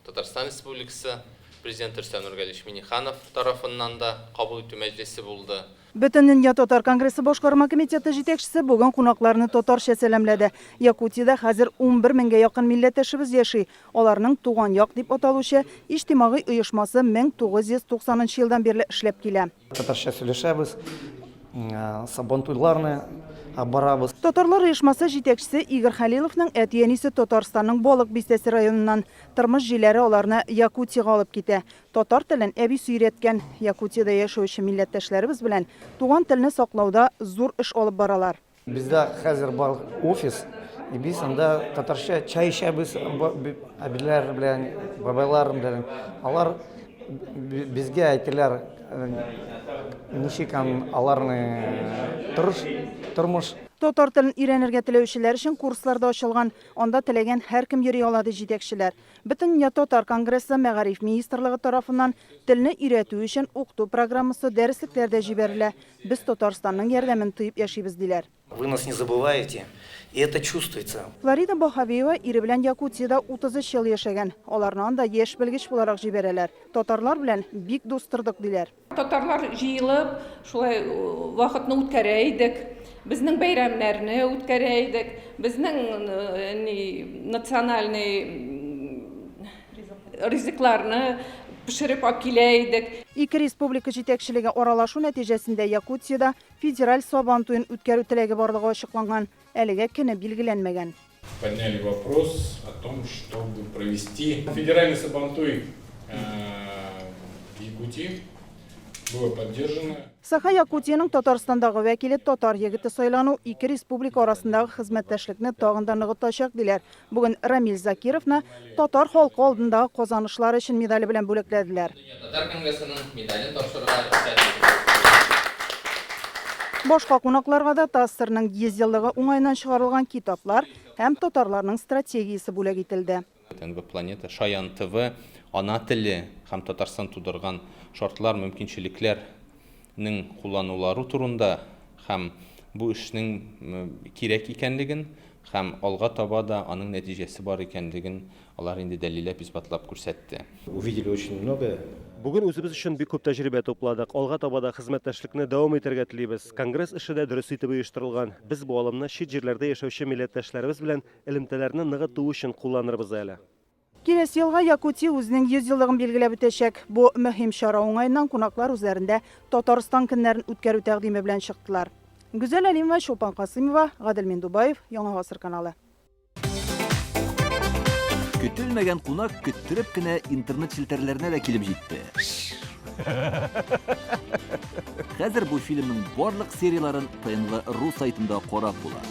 Татарстан Республикасы Президенты Рөстәм Нургалиевич Миңнеханов тарафыннан да кабул итү мәҗлесе булды. Бөтендөнья татар конгрессы башкарма комитеты җитәкчесе бүген кунакларны татарча сәламләде. Якутиядә хәзер 11 меңгә якын милләттәшебез яши. Аларның Туган як дип аталучы иҗтимагый оешмасы 1990 нчы елдан бирле эшләп килә. Татарча сөйләшәбез, Сабантуйларны барабыз. Татарлар оешмасы җитәкчесе Игорь Хәлиловның әти-әнисе Татарстанның Балык Бистәсе районыннан. Тормыш җилләре аларны Якутиягә алып китә. Татар телен әбисе өйрәткән. Якутиядә яшәүче милләттәшләребез белән туган телне саклауда зур эш алып баралар. Бездә хәзер бар офис, и без анда татарча чәй эчәбез әбиләр белән, бабайлар белән. Алар безгә әйтәләр, ничек аларны тырыш, тормыш. Татар телен өйрәнергә теләүчеләр өчен курслар да ачылган. Анда теләгән һәркем йөри ала, ди җитәкчеләр. Бөтендөнья татар конгрессы Мәгариф министрлыгы тарафыннан телне өйрәтү өчен укыту программасы, дәреслекләр дә җибәрелә. Без Татарстанның ярдәмен тоеп яшибез, диләр. Вы нас не забываете, и это чувствуется. Флорида Баһавиева ире белән Якутиядә 33 ел яшәгән. Аларны анда яшь белгеч буларак җибәрәләр. Татарлар белән бик дус тордык, диләр. Татарлар җыелып, шулай вакытны үткәрә идек. Безнең бәйрәмнәрне үткәрә идек. Безнең ни национальный ризыкларны пешереп алып килә идек. Ике республика җитәкчелеге аралашу нәтиҗәсендә Якутиядә федераль Сабан туен үткәрү теләге барлыгы ачыкланган. Әлегә көне билгеләнмәгән. Подняли вопрос о том, чтобы провести федеральный Сабантуй в Якутии. Было поддержано. Саха Якутиянең Татарстандагы вәкиле татар егете сайлану ике республика арасындагы хезмәттәшлекне тагын да ныгытачак, диләр. Бүген Рамил Закировны Татар халкы алдындагы казанышлары өчен медале белән бүләкләделәр. Дөнья татар конгрессының медален тапшырырга рөхсәт итегез. Башка кунакларга да ТАССРның 100 еллыгы уңаеннан чыгарылган китаплар һәм татарларның стратегиясе бүләк ителде. ТНВ Планета, Шаян ТВ, ана теле һәм Татарстан тудырган шартлар, мөмкинчелекләр нең кулланулару турында һәм бу эшнең кирәк икәнлеген һәм алга таба да аның нәтиҗәсе бар икәнлеген алар инде дәлилләп, исбатлап күрсәтте. Увидели очень многое. Бүген үзебез өчен бик күп тәҗрибә тупладык. Алга таба да хезмәттәшлекне дәвам итәргә телибез. Конгресс эше дә дөрес итеп оештырылган. Без бу алымны чит җирләрдә яшәүче милләттәшләребез белән элемтәләрне ныгыту өчен кулланырбыз әле. Киләсе елга Якутия үзенең 100 еллыгын билгеләп үтәчәк. Бу мөһим чара уңаеннан кунаклар үзләрендә Татарстан көннәрен үткәрү тәкъдиме белән чыктылар. Гүзәл Әлимова, Чулпан Касыймова, Гадел Миндубаев, Яңа Гасыр каналы. Көтелмәгән кунак көттереп кенә интернет челтәрләренә дә килеп җитте. Хәзер бу фильмның барлык серияләрен ТНВ.ру сайтында карап була.